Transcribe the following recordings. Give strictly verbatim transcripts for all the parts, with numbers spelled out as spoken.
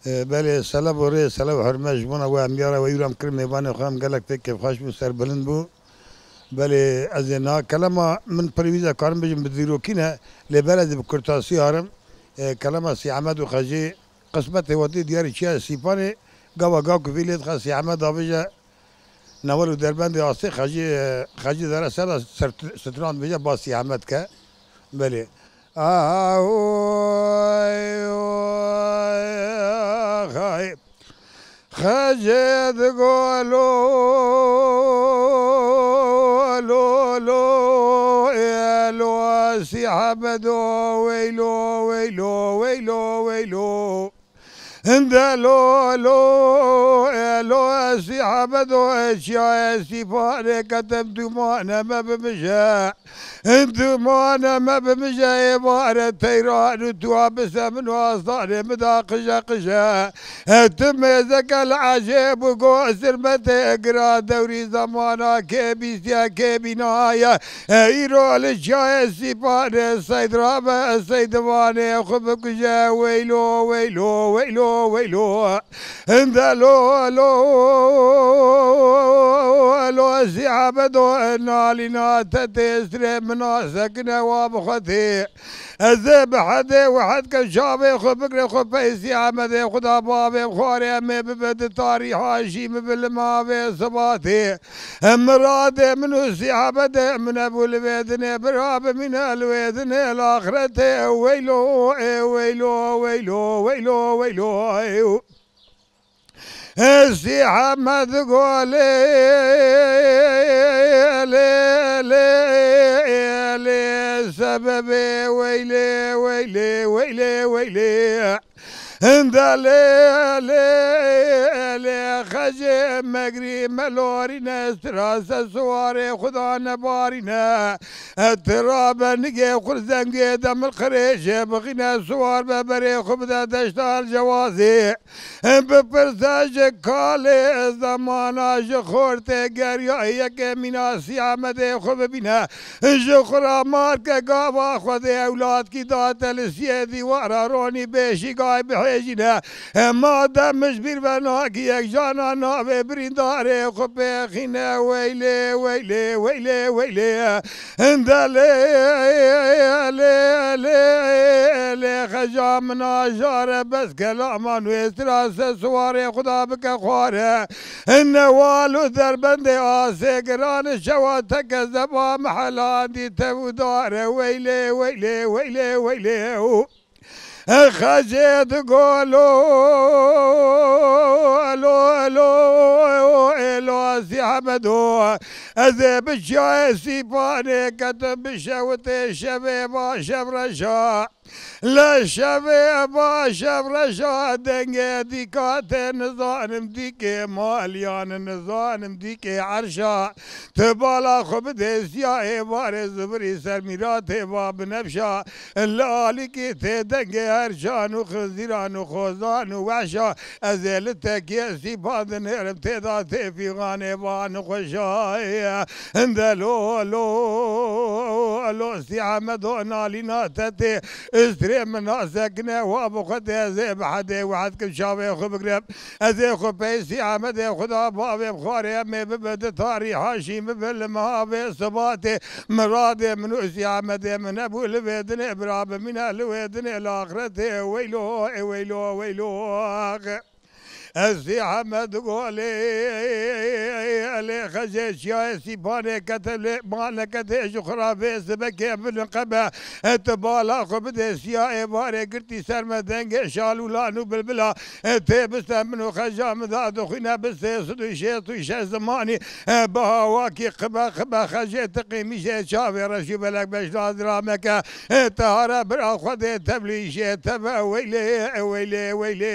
E, belê, selav û rê, selav û hurmet ji bona we, em ya re we îro em kir mêvanê xwe, em gelek pê kêfxweş bû, serbilind bû. Belê, ez ê niha kelema min pirî wî ze karim bêjim, bi dîrokî ne, lê ber ez ê bi kurtasî harim. E, kelema Sî Emed û Xecê, qismetê we tê diyarî çiya Sîpanê, gava gav ku vî lê dixe Sî Emed davêje, Newal û derbendê astê Xecî, Xecî zere ser de ser-, stran dibêje ba Sî Emed ke. Belê. Ahoy, oy, axay. Xecê digo lo, lo, lo, e lo, Sî Emedo, weylo, weylo, weylo, weylo. Hinde lo, lo, e lo, Sî Emedo, e çiya, e Sîpanê ketim, dûmane me bimije. Dûmane me bimije, ê bare teyran û tuwa bise min û astanê min da qije qije. E tu mêzeke li ecêb û go zirmetê gira dewrî zemana kê bîstiye, kê bînaye. E, îro li çiyayê Sîpanê seyd rabe, seyd divanê xwe bikuje. Weylo, weylo, weylo, weylo. Hinde lo, lo, lo, Sî Emedo, nalîna te tê, strê min nasekine wa bi xwe tê. Ez ê bi hedê û hed ke çavê xwe bigre xwe pey Sî Emedê xwe da bavê xwarê em ê bibe di tarîha jî min bi li mavê sibatê. Em miradê min û Sî Emedê min e bû li vê dinê bira bimîne li wê dinê li axretê. Weylo, ê weylo, weylo, weylo, weylo, ê. Sî Emed go lê, lê, lê, lê, sebebê weylê, weylê, weylê, weylê. Hinde lê, lê, lê, Xecê megrî melorîne, strase siwarê xuda nebarîne. Tira benigê xurzengê demil qirêjê bixîne, siwar be berê xwe bide deşta cewazê. Bipirse ji kalê zemana ji xortê gerya yekê mîna Sî Emedê xwe bibîne. Ji xwe re marke gava xwe dê ewladkî date li siyê dîwara ronî bêşîgay bihêjîne. Madem ji bîr ve nakî yek jana navê birîndarê xwe pêxîne. Weylê, weylê, weylê, weylê. Hinde lê, lê, lê, lê, Xeca min a jare bes kelaman wê strase siwarê xuda bike xware. Newal û derbendê asê giran şewa teke zeba mehelan dî tev û dare. Weylê, weylê, weylê, weylê. Xecê digo lo, lo, lo, ê lo Sî Emedo. Ez ê bi çiyayê Sîpanê ketim bişewitê şevê ba şevreşa. Li şevê ba şevreşa dengê dîka tê nizanim dîkê maliyan nizanim dîkê erşa. Tu bala xwe bidê siya êvarê zivirî ser mîratê va binefşa. Li alîkî tê dengê erşan û xizîran û xozan û wehşa. Ez ê li tekiyê Sîpan dinêrim tê da tê fîxanê va nixweşa. Hinde lo, lo, lo Sî Emedo nalîna te tê. Strê min nasekine wa bi xwe tê. Ez ê bi hedê û hed kim çavê xwe bigirem. Ez ê xwe pey Sî Emedê xwe da bavê bi xwarê em ê bibe di tarîha jî bibe li meha vê sibatê. Miradê min û Sî Emedê min nebû li vê dinê bira bimîne li wê dinê li axretê. Weylo, ê weylo, weylo. Ez Sî Emed Golê, lê Xecê çiyayê Sîpanê kete lê maleke tê ji xwe ra vê sibekê bilin qebe. Tu bala xwe bidê siya êvarê girtî ser me dengê şalûlan û bilbila. Tê biste min û Xeca min da dixwîne bi sê sed û şêst û şeş zimanî. Bi hawakî qibe qibe Xecê tiqî mijê çavê reş û belek beşna zirameke. Te hare bira xwe dê tevlî jê teve weylê, weylê, weylê.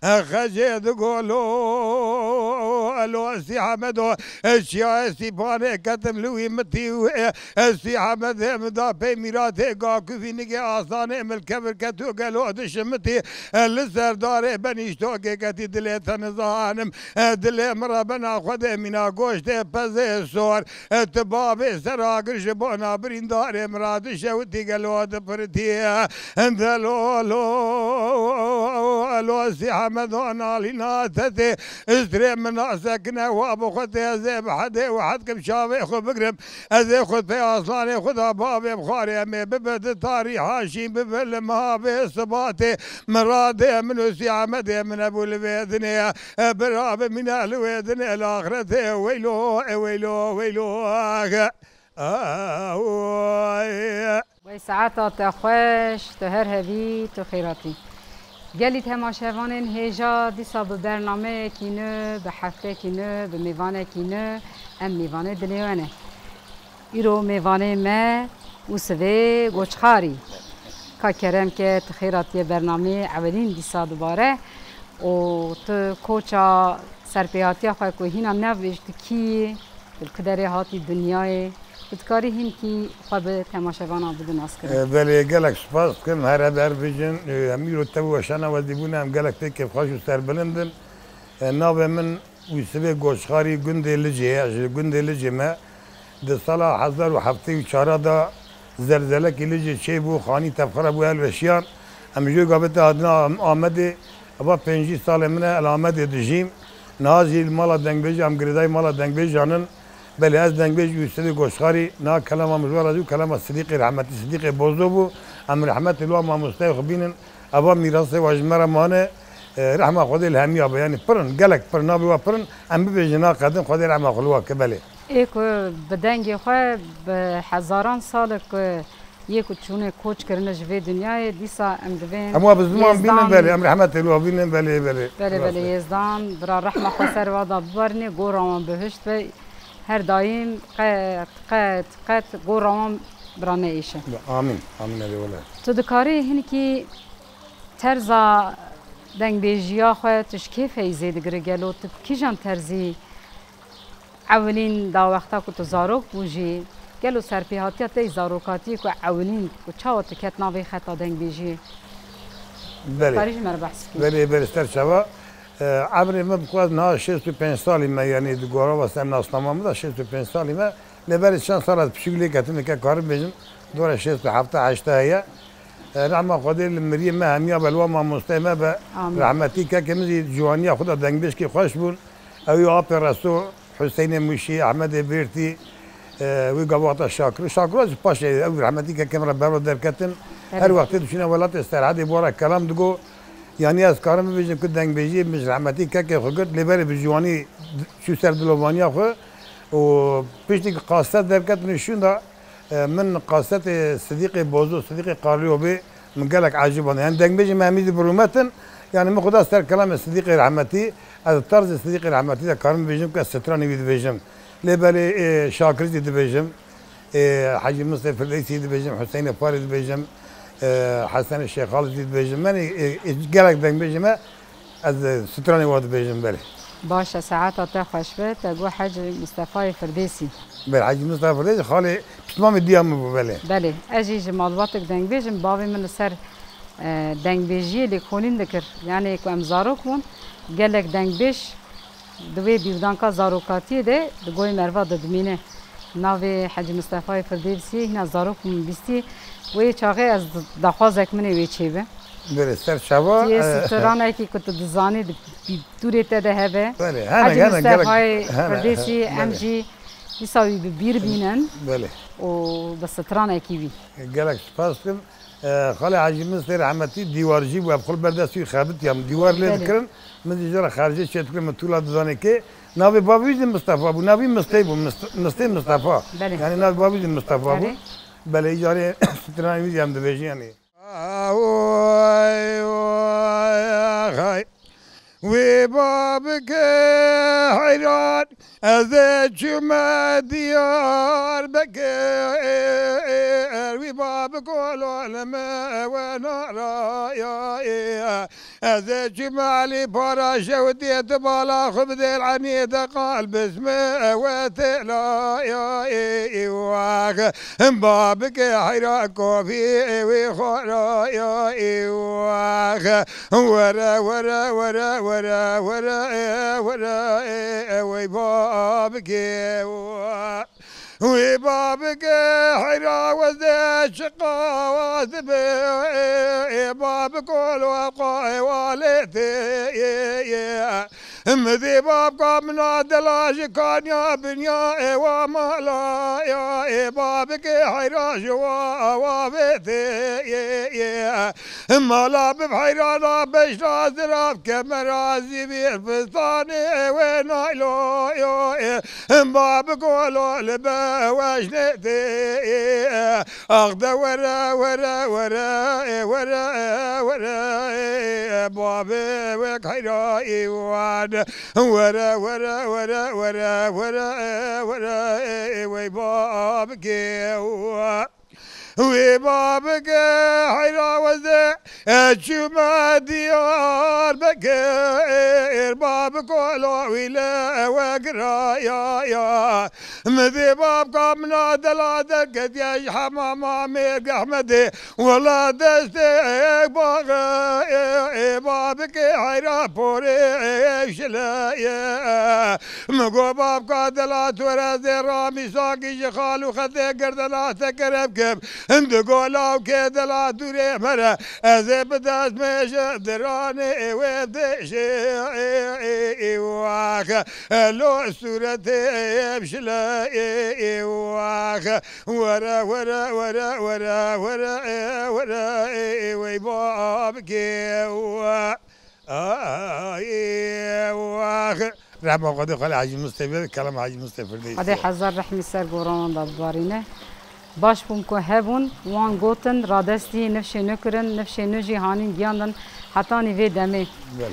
Xecê Ê di golo, elo Sî Hemedo, ez çiyayê Sîpanê ketim li wî mitî û ê, ez Sî Hemedê min da pey mîratê gakûvî nigê asanê min li kevir ket û gelo dişimitî, e, li ser darê benîştokê ketî dilê te nizanim, e, dilê min re bena Xwedê mîna goştê pezê sor. E, tu bavê seragir ji bona birîndarê min ra dişewitî gelo dipirtî. Delolo, elo Sî Hemedo nalîna te tê. Strê min nasekine wa bi xwe tê, ez ê bi hedê û hetkim çavê xwe bigrim. Ez ê xwe pey aslanê xwe da bavê bi xwarê em ê bibe di tarî haşîn bibe li mavê sibatê. Miradê min û Sî Hemedê min hebû li vê dinê. E, bira bi mîna li wê dinê li axretê. Weylo, e, weylo, weylo. Wey saeta te xweş, tu her hebî, tu xêratî. Gelî temaşevanên hêja dîsa bi bernameyekî nû, bi heftekî nû, bi mêvanekî nû, em mêvanê dilê we ne. Îro mêvanê me Ûsivê Goçxarî. Ka kerem ke tu xêratiye bernameyê ewilîn dîsa dubare û tu koça serpêhatiya xwe ku hîna nebêj tu kî yî? Tu li ku derê hatî dinyayê? Tu dikarî hînkî xwe bi temaşevanan bidî naskirin? E, belê, gelek spas dikim. Here ber bijin. E, em îro tev û weşana we dîbûne, em gelek pê kêfxweş û serbilind in. E, navê min Ûsivê Goçxarî gundê Licê ye. Ji gundê Licê me. Di sala hezar û heftê û çar de zelzelekî Licê çêbû, xanî tevxera bû, helweşiyan. Em ji wê gavê te hatine Am-, Amedê. Eva pêncî salê min e, li Amedê dijîm. Niha jî li mala dengbêjê, em girêdayî mala dengbêjan in. Belê, ez dengbêj Yûsifê Goşxarî, niha kelama min ji we re jî û kelama Sidîqê rehmetî, Sidîqê Bozo bû. Em rehmetê li wan mamosteyê xwe bînin. Eva mîrasê we ji me re mane. E, rehma Xwedê li hemiya be. Yanî pir in, gelek pir in, navê we pir in. Em bibêjin naqedin, Xwedê rehma xwe li we ke belê. Ê ku bi dengê xwe bi hezaran sal e ku yê ku çûne koç kirine ji vê dinyayê, dîsa em divên Em wa bi ziman bînin, Yêzdan belê, em rehmetê li wa bînin, belê, belê. Belê, Rast belê, e. Yêzdan, bira rehma xwe ser wa da bibarîne, gora wan bihişt be, her daîm qet, qet, qet gora wan bira neêşe. Amîn, amîn, erê wele. Tu dikarî hinkî terza dengbêjiya xwe tu ji kê feyzê digire gelo? Tu bi kîjan terzî Ewilîn da wexta ku tu zarok bû jî, gelo serpêhatiya te yî zarokatiyê ku ewilîn ku çawa tu ket navê xeta dengbêjiyê? Belê. Karî ji me re behs bikî. Belê, belê, ser çava. E, emrê min bi xwe niha şêst û pênc salî me, yanî di gora ve ser nasnama min de şêst û pênc salî me. Lê berê çend sala piçûk lê ketime ke karim bêjim, dora şêst û heft heşt heye. E, rehma Xwedê li miriyê me hemiya be, li wan mamosteyê me be. Amîn. Rehmetî kekê min jî ciwaniya xwe de dengbêjkî xweş bûn. Ew ê apê Reso, Huseynê Mûşî, Ehmedê Bêrtî, e, wî gava hata Şakir. Şakir jî paşê ew rehmetî kekê min re berva derketin. Her Evet. wextê diçûne welatê Serhedê bi wan re kelam digo. Yanî ez karim bibêjim ku dengbêjiyê min ji rehmetî kekê xwe girt, lê berê bi ciwanî çû ser dilovaniya xwe û piştî ku kaset derketin û şûnda E, min kasetê Sidîqê Bozo, Sidîqê Qarliyobê min gelek eciband. Yani dengbêjê me hemî jî bi rûmet in. Yani min xwe da ser kelamê Sidîqê rehmetî, ez tarzê Sidîqê rehmetî de karim bibêjim ku ez stranê wî dibêjim. Lê belê, e, Şakir jî dibêjim, e, Hecî Mistê Firdevsî dibêjim, Huseynê Farê dibêjim, e, Hesenê Şêxal jî dibêjim. Yani, e, e, gelek dengbêjê me Ez, e, stranê wa dibêjim, belê. Baş e, saeta te xweş be, te got Hecî Mistefayê Firdêsî. Belê, Hecî Mistefa Firdêsî xalê pismamê diya min bû, belê. Belê, ez jî ji malbatek dengbêj im, bavê min li ser, e, dengbêjiyê lêkolîn dikir. Yanê ku em zarok bûn, gelek dengbêj di wê bîrdanka zarokatiyê de di goyê merva de dimîne. Navê Hecî Mistefayê Firdevsî hîna zarok min bîstî. Wê çaxê ez daxwazek min ê wê çêbe. Belê, ser çava, Tiyê e, stranekî ku tu dizanî di dûrê te de hebe. Belê, hene, Hecî hene, Mistefayê gelek, hene, Firdevsî, he, em belê. jî dîsa wî bi bîr bînin Belê. û bi stranekî wî. Gelek spas dikim. E, Xalê Hecî Mistê rehmetî dîwarcî bû, ev xwe li ber destî wî xebitiya min. Dîwar lê Belê. dikirin, min jî jê re xercê çêdikirin, min tûla dizanê kê. Navê bavê wî jî Mistefa bû, navê wî Mistê bû, Mist-, Mistê Mistefa. Belê. Yani navê bavê wî jî Mistefa bû. Belê. Belê, îcarê stranê wî jî em dibêjin yani. Oy, oy, hay. Wî babike heyran, ez ê çûme Diyarbekir. Wî babike Kolo li me we narayayê. Ez ê çûme Elî para şewitiyê tu bala xwe bidê enî de qal bisme we têlayayê wax. Babike heyra kovî wî xwarayayê wax. Were, were, were, were, were, were, ê, ê, wey babike wa. Wî babike heyra wezde çi qawaz dibe, ê, ê, babik ol we qayê walê tê, ê, ê. Min dî babka min a dela ji kanya binya ê wa mala ya, ê, babike heyra ji wa wa vê tê, ê, ê. Mala bi heyrana beşra zirav kemera zîvîr fistanê wê naylo yo, ê. Babik olo li be weşnê tê, ê. Ax de were, were, were, ê, were, ê, were, ê, babê wek heyra îwan. Were, were, were, were, were, ê, were, ê, ê, wey babikê wa. Wê babike heyra weze, e, çûme Diyarbekir, babik olo wî le we giraya ya. Mi vê babka min a dela derketiye ji hemama Mêrg Ehmedê. Wela destê baxe, ê, ê, babikê heyra porê, ê, şileye. Mi got babka dela tu re zê ramî sakî ji xal û xetê gerdena te kerem kim. Di gola û kê dela dûrê me re, ez ê bi dest mêje diranê wê dêşê, ê, ê, ê, wax. Elo sûretê em şile, ê, ê, wax. Were, were, were, were, were, ê, were, ê, ê, wey babikê wa. Ay, wax. Rehma Xwedê xwe li Hecî Mistefê, kelam Hecî Mistefê Firdevsî. Xwedê hezar rehmî ser goranan de bibarîne. Baş bûn ku hebûn, wan gotin, radestî nifşê nû kirin, nifşê nû jî hanîn giyandin hetanî vê demê. Belê.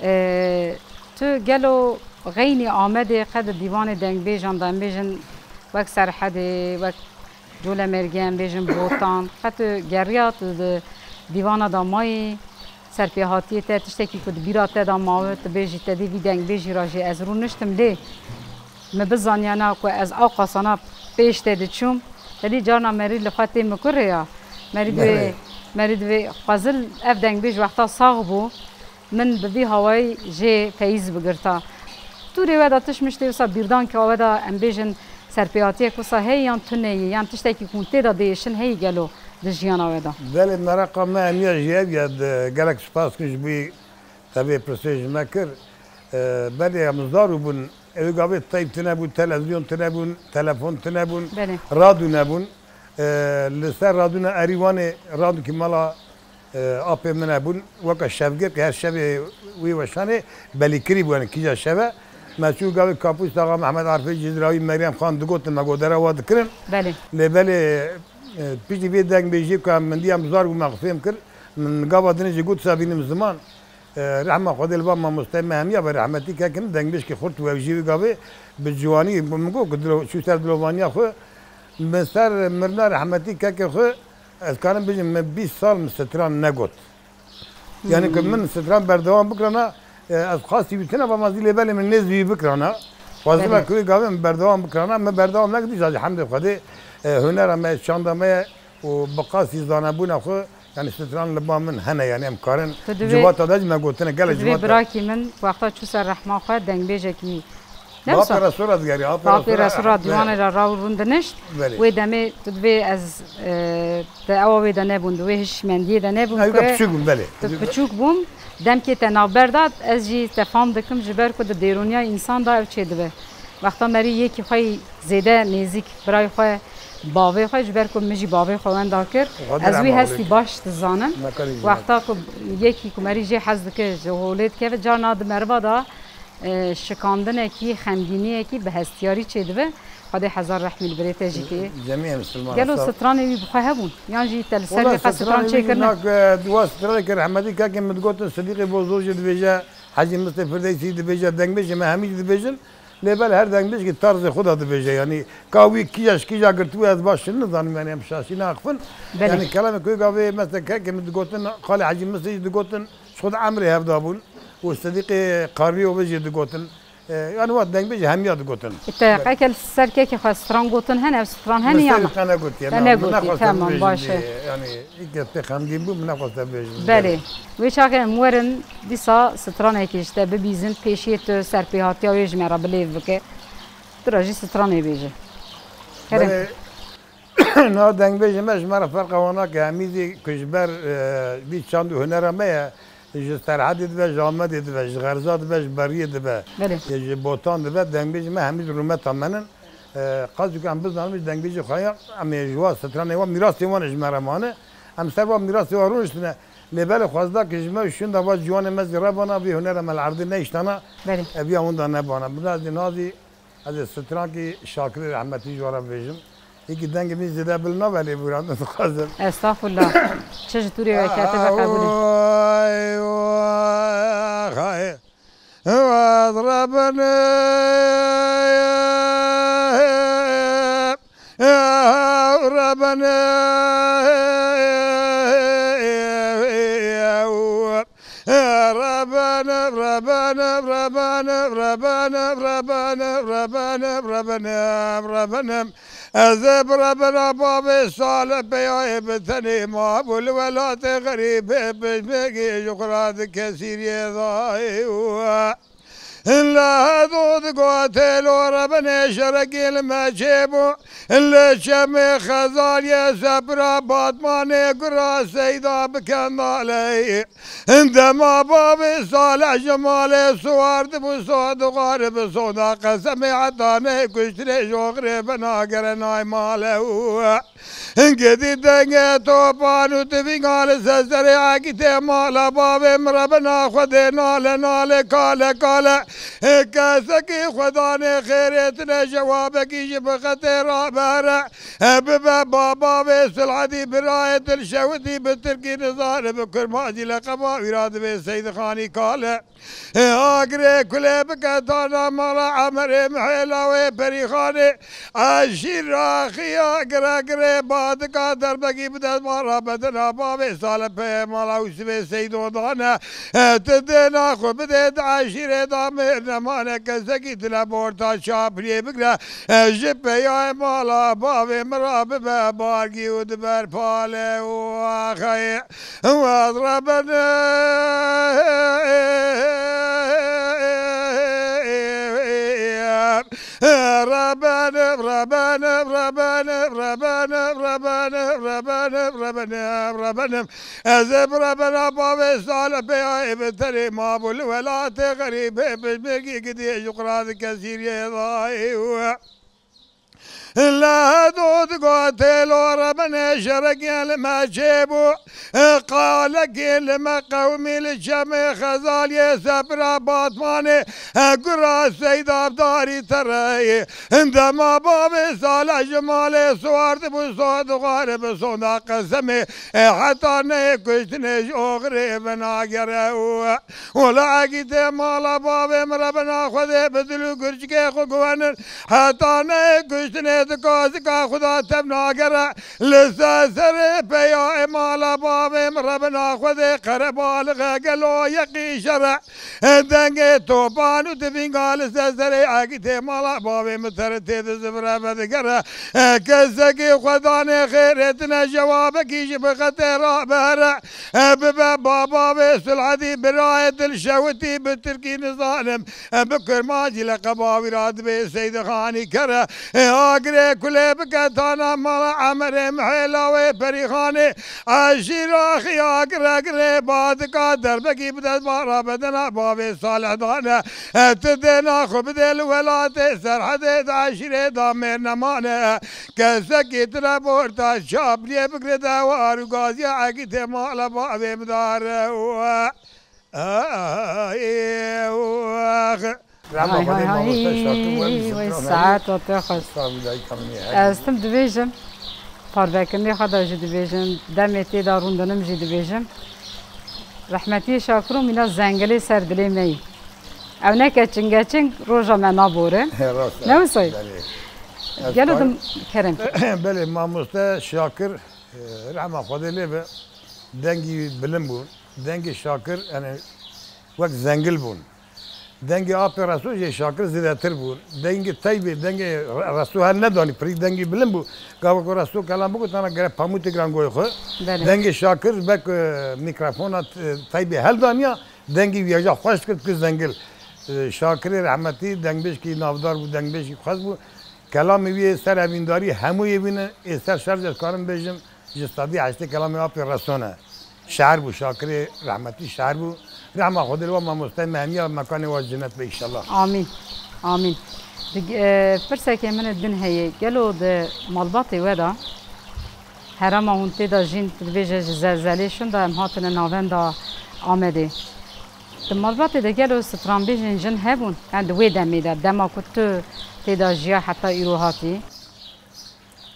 Ee, tu gelo xeynî Amedê qe di dîvanê dengbêjan de, em bêjin wek Serhedê, wek Colemêrgê, em bêjin Botan, qe tu geriya tu di dîvana de mayî, serpêhatiyê te, tiştekî ku di bîra te de mawe, tu bêjî te dê vî dengbêjî re jî ez rûniştim lê min bizaniyana ku ez ewqasana pêş te diçûm, te dî carna merî li xwe tê mikurê ya. Merî divê, Belê. Merî divê xwezil ev dengbêj wexta sax bû, min bi vî hawayî jê feyîz bigirta. Tûrê we de tişt miştê wisa bîrdankê we de em bêjin serpêhatiyek wisa heye yan tune ye, yan tiştekî ku hûn tê de diêşin heye gelo di jiyana we de? Belê, meraqa me hemiya jî ev ye, di gelek spas ku ji bo te vê pirsê ji me kir. E, belê em zarû bûn, ew gavê teyp tune bû, televîzyon tune bûn, telefon tune bûn, Belê. Radyo nebûn. E, li ser radyo ne erî wanê radyo ki mala, e, apê min hebûn. Weke şevgir ki her şevê wî weşanê belîkirî bû, yani kîja şeve. Me çû gavê Kapûs Axa Mehmet Arifê Cizrawî, Meryem Xan digotin, me godera wa dikirin. Belê. Lê belê, e, piştî vê dengbêjiyê ku em min dî em zar bû me fêm kir, min gava dinê jî got, "Sa bînim ziman." E, rehma Xwedê li ba mamosteyê me hemiya be, rehmetî kekin, dengbêjkî xurt û ew jî wî gavê bi ciwanî min got ku dilo, çû ser dilovaniya xwe, min ser mirina rehmetî kekê xwe, ez karim bijim, min bîst sal min stran negot. Yani ku Hmm. min stran berdewam bikirana, e, ez qasî wî tune bamazî lê belê min nêz wî bikirana. Xwezime Belê. ku wî gavê min berdewam bikirana, min berdewam nekir, dîsa jî hemdê Xwedê, e, hunera me, çanda me ye û bi qasî zanebûna xwe, yani stran li ba min hene, yani em karin Tu divê, civata de jî me gotine, gelek tu divê civata. birakî min wexta çû ser rehma xwe dengbêjekî Ne wisa? Apê Resûra digerî, apê Apê Resûra, Resûra ne. dîwanê re raw rûn dinişt. Belê. Wê demê tu divê ez, e, te ewa wê de nebûn, di wê hişmendiyê de nebûn Ew ku de piçûk bûn, belê. tu piçûk bûn. Demkê te navber dat, ez jî te fam dikim, ji ber ku di dêrûniya însan de ew çêdibe. Wexta merî yekî xwe yî zêde nêzîk birayê xwe, bavê xwe, ji ber ku min jî bavê xwe wenda kir, Xwedê ez wî rehma hestî xwe baş dizanim. Mekanî jî Wexta ku yekî ku merî jê hez dike, ji holê dikeve, carna di meriva de e, şikandinekî, xemgîniyekî bi hestiyarî çêdibe. Xwedê hezar rehmî li birê te jî kê. Cemî em Misilman Gelo hesab. Stranê wî bi xwe hebûn? Yan jî te li ser Wela wê qe stran stranê wî çêkirine? nak, e, di wa stranê ke rehmetî kekê min digotin Sidîqê Bozor jî dibêje, Hecî Mistê Firdevsî dibêje, dengbêjê me hemî jî dibêjin. Lê belê her dengbêjkî tarzê xwe de dibêje, yanî ka wî kîja ji kîja girtibû ez baş nizanim, yanî em şaşî naxifin. Belê. Yanî kelamê ku gavê mesela kekê min digotin, xalê Hecî Misrî jî digotin, ji xwe de emrê hevda bûn û Sidîqê Qarniyovê jî digotin. E, yanî wa dengbêjê hemiya digotin. Te qeke li ser kekê xwe stran gotin hene, ev stran hene ya na? Te negotiye, min nexwest te bibêjim. Tamam, baş e. Yanî îkê pê xemgîn bû, min nexwest te bibêjim. Belê. Wê çaxê em werin dîsa stranekî ji te bibîzin, pêşiyê tu serpêhatiya wê ji me re bi lêv bike. Tu re jî stranê bêje. Kerem. Belê, niha dengbêjê me ji me re ferqa wan nake. Hemî zî ku ji ber, e, vî çand û hunera me ye, ji Serhedê dibe, ji Amedê dibe, ji Xerza dibe, ji Beriyê dibe, Belê. e, ji Botan dibe, dengbêjê me hemî zî rûmeta me nin. E, qas ku em bizanin ji dengbêjê xwe ya, em ê ji wa stranê wa mîrasê wan ji me re mane. Em ser va mîrasê wa rûniştine. Lê belê xwezda ki ji me û şûnda va ciwanê me zî rebana, vî hunera me li erdê nehiştana, Belê. e, viya winda nebana. Bila ez ê niha zî, ez ê strankî Şakirê rehmetî ji we re bibêjim. Yekî dengê min zêde bil nabe lê bûra min dixwazim. Estağfurullah. Çi ji tûrê wekete be qebûlî. Ay, ay, ay. Waz Rabbena, ya Rabbena, Rabbena, Rabbena, Rabbena. Ez ê bi Rabbena bavê salih peyayê bi tenê mabû li welatê xerîbê piştmêkî ji xwe re di kesîriyê dayê. Lehdo digote lo Rebinê şerekî li me çêbû. Li çemê Xezaliyê sepira Batmanê gura Seyda bi Kendaleyê. Dema bavê Salih ji malê siwar dibû, so dixwar bi soda qesemê heta neyê kuştinê ji oxirê venagere nayê malê û Gedî dengê topan û tivînga li ser serê Egîtê mala bavê min re bina Xwedê nale nale kale kale. Kesekî xwedanê xêrê tine cewabekî ji bi xetê rabere. Bibe ba bavê Silhedî birayê dilşewitî bi tirkî nizane bi kurmancî leqeba wî ra dibê Seydxanî kale. Agirê kulê bike tana mala Emerê Mihêla wê Perîxanê. Eşîra xiya gire girê badika derbekî bide mala bedena bavê Salepeyê mala Ûsivê Seydo dane. Tu dêna xwe bidê di eşîrê da mêr nemane kesekî tine borta çapriyê bigre. Ji peyayê mala bavê min ra bibe bargî û di ber palê û axayê. Waz Rebene, Rebene, Rebene. Ez ê bi Rebena bavê Salih peyayê bi tenê mabû li welatê xerîbê piştmêkî gidiyê ji xwe ra di kesîriyê dayê. Lehdo digote lo Rebinê şerekê li me çêbû. Qalekê li me qewimî li çemê Xezaliyê sepira Batmanê. Gura Seyda Abdarî tereyê. Dema bavê Salih ji malê siwar dibû, so dixware bi sonda qesemê. Heta neyê kuştinê ji oxirê venagere û Wela Egîtê mala bavê min re bina Xwedê bi dil û gurçikê xwe guhenin. Heta neyê kuştinê di kazika xwe da tev nagere. Li ser serê peyayê mala bavê min re bina Xwedê qerebalixe gelo yeqî şere. Dengê topan û tivînga li ser serê Egîtê mala bavê min teritê di zivire vedigere. Kesekî xwedanê xêrê tine cewabekî ji bi xetê rabere. Bibe baba vê Sulhedî birayê dilşewitî bi tirkî nizanim. Bi kurmancî leqeba wî ra dibê Seydxanî kere. Agirê kulê bike tana mala Emerê Mihêla wê Perîxanê. Eşîra xiya gire girê badika derbekî bi dest mala bedena bavê Salih dane. Tu dêna xwe bidê li welatê Serhedê di eşîrê da mêr nemane. Kesekî tine borta çapriyê bigire de war û gaziya Egîtê mala bavê min dare û Ay, Rehma Hay, Xwedê hay, mamoste Şakir, we hay, bizim wey, saet o te xweş. Estağfurullah, kamî her. Ez tim dibêjim, parvekirinê xwe de jî dibêjim, demê tê de rûndinim jî dibêjim. Rehmetiyê Şakir û mîna zengelê ser dilê me yî. Ew neke çingeçing roja me naborin. Rast e. Ne wisa ye? Belê. Ez Gelo kar- dim kerem. Belê, mamoste Şakir, e, rehma Xwedê lê be, dengî bilind bû. Dengê Şakir, yani, wek zengil bûn. Dengê apê Resul jê Şakir zêdetir bû. Dengê Teybê, dengê Re-, Resul hel nedanî, pirî dengî bilind bû. Gava ku Resul kelam bigot, ana gere pamûtê giran goyê xwe. Belê. Dengê Şakir bek, e, mîkrofona, e, Teybê hel daniya, dengî wî ya xweş dikir, dikir zengil. E, Şakirê rehmetî dengbêjkî navdar bû, dengbêjkî xweş bû. Kelamê wî yê ser evîndarî hemû yê wî ne, ê ser şer jî ez karim bêjim, ji sedî heştê kelamê apê Resul e. Şair bû, Şakirê rehmetî şair bû. Rehma Xwedê li we mamosteyê me hemiya mekanê we cennet be înşallah. Amîn. Amîn. Di, e, pirsekê min din heye. Gelo di malbatê we de herema hûn tê de jîn, tu dibêje ji zelzelê şûn de em hatine navenda Amedê. Di malbatê de gelo stranbêjên jin hebûn? Yani di wê demê de, dema ku tu tê de jiya heta îro hatî?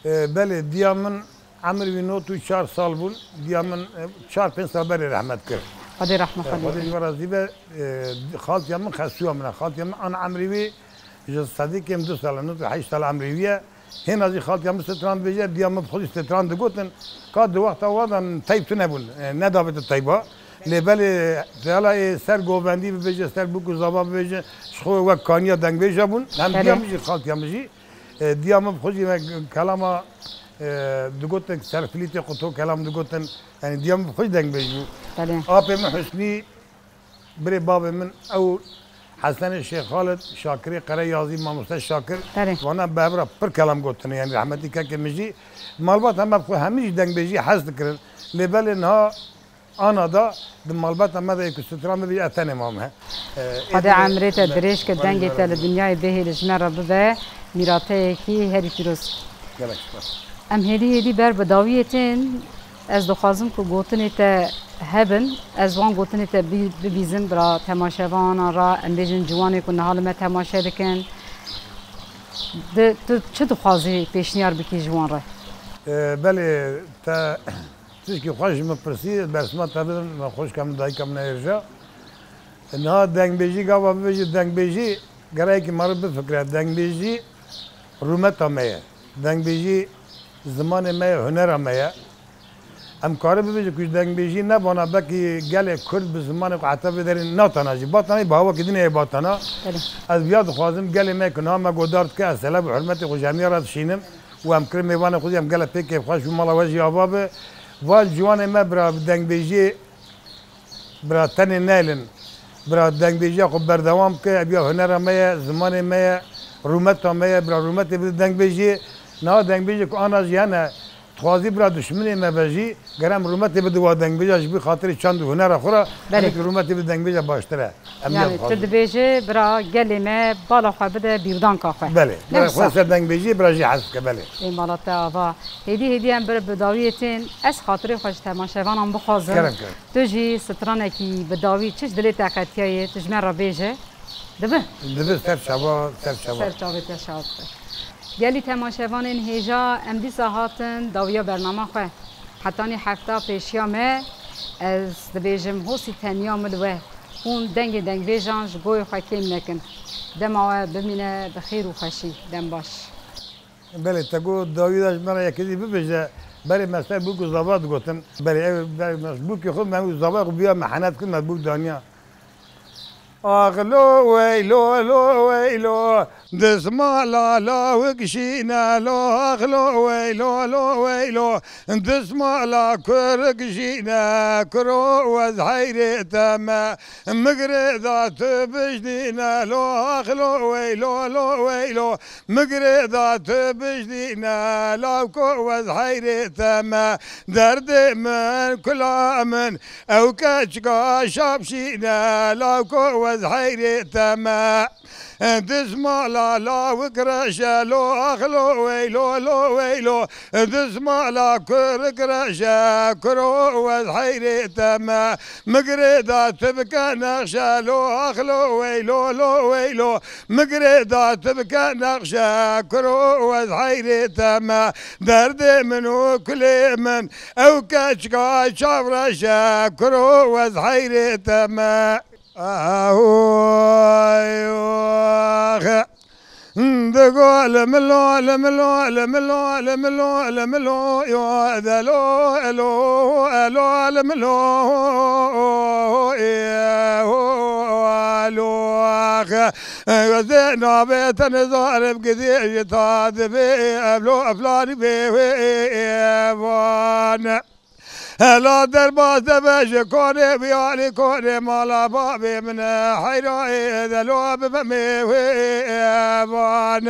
E, belê, diya min emir wî nod û çar sal bûn. Diya min, e, çar pênc sal berê rehmet kir. Xwedê rehmet E, Xwedê ji we razî be, e, xaltiya min xesûya min e. Xaltiya min ana emrî wî ji sedî kêm du sal e, nod û heşt sal emrî wî ye. Hêna jî xaltiya min stran dibêje, diya min bi xwe jî stran digotin. Ka di wexta wan de teyb tune bûn, e, nedavêtin teyba. Lê belê, teyala ê ser govendî bibêje, ser bûk û zava bibêje, ji xwe wek kaniya dengbêja bûn. Hem Belê. diya min jî, xaltiya min jî. E, diya min bi xwe jî me kelama, e, digotin, ser filîtê quto kelam digotin. Yani diya min bi xwe jî dengbêj bû. Belê. Apê min Husnî, birê bavê min, ew Hesenê Şêx Xalid, Şakirê Qereyazî, mamoste Şakir, Belê. vana bi hev re pir kelam gotine. Yani rehmetî kekê min jî, malbata me bi xwe hemî jî dengbêjî hez dikirin. Lê belê niha ana da di malbata me de yê ku stran bibêje, ez tenê mame. E, Xwedê êdî emrê te me dirêj ke, Xwedê dengê me te li razî. dinyayê bêhê li ji me re bibe mîrateyekî herî pîroz. Gelek spas. Em hêdî hêdî ber bi dawiyê tên. Ez dixwazim ku gotinê te hebin. Ez wan gotinê te bi-, bibîzim bira temaşevanan re, em bêjin ciwanê ku niha li me temaşe dikin. Di, tu çi dixwazî pêşniyar bikî ji wan re? E, belê, te tişkî xweş ji min pirsî, bersima te bidim, me xweşka min, dayika min hêrja. Niha dengbêjî gava bibêje, dengbêjî gerek meriv bifikire. Dengbêjî rûmeta me ye. Dengbêjî zimanê me ye, hunera me ye. Em karin bibêjin ku ji dengbêjî nebana, belkî gelê Kurd bi zimanê xwe heta vê derê natana jî. Batana jî bi hawakî din ê batana. Belê. Ez viya dixwazim, gelê me ku niha me godar dike, ez seleb û hurmetê xwe ji hemiya re dişînim û em kirin mêvanê xwe jî em gelek pê kêfxweş û mala we jî ava be. Va ciwanê me bira bi dengbêjiyê Bira tenê nehêlin. Bira dengbêjiya xwe berdewam bike. Ev ya hunera me ye, zimanê me ye, rûmeta me ye. Bira rûmetê bide dengbêjiyê. Niha dengbêjê ku ana jî hene, dixwazî bira duşminê me be jî, gere em rûmetê bide wa dengbêja ji bo xatirê çand û hunera xwe re, Belê. hinek rûmetê bide dengbêja baştir e. Em ya Yani tu dixwazin. dibêje bira gelê me bala xwe bide bîrdanka xwe. Belê. Ne Bira wisa? xwe ser dengbêjiyê bira jî hez bike, belê. Ê mala te ava. Hêdî hêdî em bir bi dawiyê tên. Ez xatirê xwe ji temaşevanan bixwazim. Kerem, kerem. Tu jî stranekî bi dawî çi ji dilê te qetiyaye, tu ji me re bêje. Dibe? Dibe ser çava, ser çava. Ser çavê te şad be. Gelî temaşevanên hêja, em dîsa hatin dawiya bernama xwe. Hetanî hefta pêşiya me, ez dibêjim hosî tenya min li we. Hûn dengê dengbêjan ji goyê xwe kêm nekin. Dema we bimîne bi xêr û xweşî. Dem baş. Belê, te got dawî de ji me re yekê dî bibêje, berê me ser bûk û zava digotin. Belê, ew berê me ji bûkê xwe, me û zava xwe bûya me henet kir, me bûk daniya. Ax lo weylo, lo weylo, dismala lawik jîne lo, ax lo weylo, lo weylo, dismala kurik jîne, kuro wez heyrê te me, migirê da tu bijdîne lo, ax lo weylo, lo weylo, Migirê da tu bijdîne, lawko wez heyrê te me. Derdê min, kula min, ew keçika şapşîne, lawko wez heyrê te me. Dizmala lawik reşe lo, ax lo weylo, lo weylo. Dizmala kurik reşe, kuro wez heyrê te me. Migirê da tu bike nexşe lo, ax lo weylo, lo weylo. Migirê da tu bike nexşe, kuro wez heyrê te me. Derdê min û kulê min, ew keçika çavreşe, kuro wez heyrê te me. Ahoy, oh. Digo limilo, limilo, limilo, limilo, limilo, yo, delo, elo, elo, limilo, e, ho, alo, ah. Gözde nabê tenê zarib gidê ji ta dibê, evlo, eflanî bê wê, e, van. Hela derbas deve ji konê, wî alî konê mala bavê min e, heyra ê delo bibemê wê van.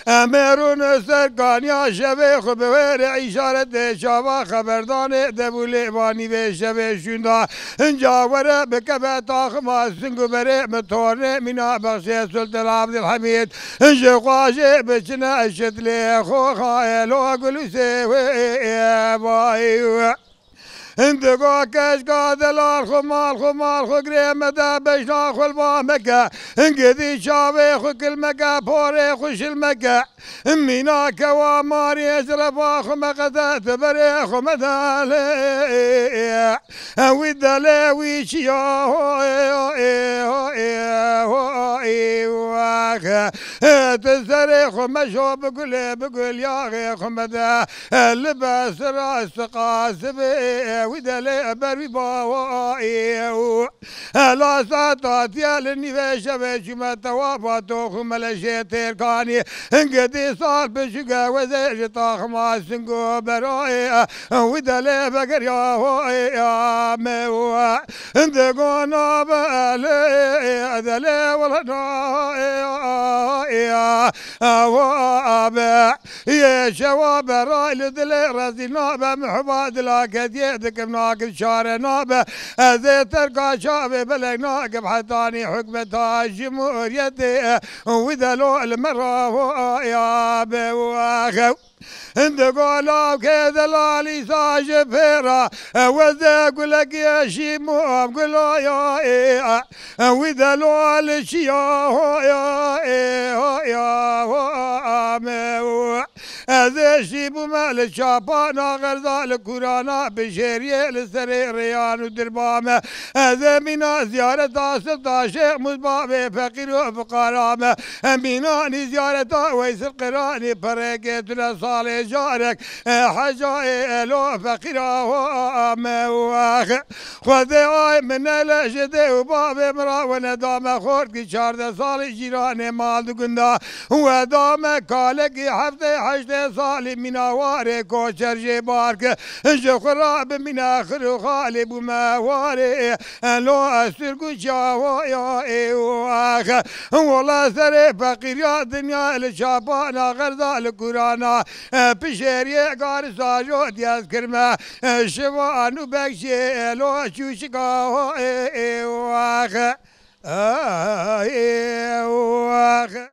Em ê rûn ser kaniya şevê xwe bi wê re îşaretê çava xeberdanê dev û lêvanî vê şevê şûnda. Inca were bikeve taxima sing û berê min tornê mîna bexşê Sultan Abdülhamid. Ji xwajê biçine şitlê xwe xayelo gulûsê wê vay. Digo keşka delal xwe mal xwe mal xwe girê me de beşna xwe li ba meke. Gidî çavê xwe kil meke, porê xwe şil meke. Mîna kewa marê zireva xwe me qede tu berê xwe me delê. Wî delê wî çiya ho ê ho ê ho ê ho ê ho ê wah. Tu serê xwe meşo bi gulê bi gul yaxê xwe me de. Li besira siqa sibê wî delê ber wî bawa ê. Hela saeta tiya li nîvê şevê çûme tewaba tox û meleşê têrkanî. Hingê dî sal pişûke wezê ji taxima singo berayê. Wî delê vegeriya hoya me. Hingê gona be lê delê wele na. Ewa be. Yê şewa be ray li dilê rezî nabe, mihba dila kediyê dikim nakim çare nabe. Ez ê terka çavê belek nakim hetanî hikmeta cumhuriyetê wî delo li me ra hoya be wexe. Hindê golav ke delalî sa ji pêra, wezê gulekî şîmam gulaya ê. Wî delal çiya hoya ê, hoya ho me. Ez ê şî bûme li çapana xerza li kurana bi şêriyê li serê rêyan û dirba me. Ez ê mîna ziyareta Sultan Şêx Mûz bavê feqîr û fiqara me. Em mînanî ziyareta Weysil Qiranî pirêkê tune salê carek. E, heca ê elo feqîra ho me wex. Xwedê ay min nele ji dê û bavê min ra wene dame xortkî çardeh salî cîranê mal di gunda. We dame kalekî heftê heştê salî mîna warê koçer jê barke. Ji xwe ra bi mîna xir û xalî bûme warê. Elo ez Tirk û çawa ya ê wex. Wela serê feqîriya dinya li çapana xerza li kurana. E, pişêriyê garisa jo diyaz kirme. E, şivan û bekşê elo çûçika ho ê, ê wex. Ê wex.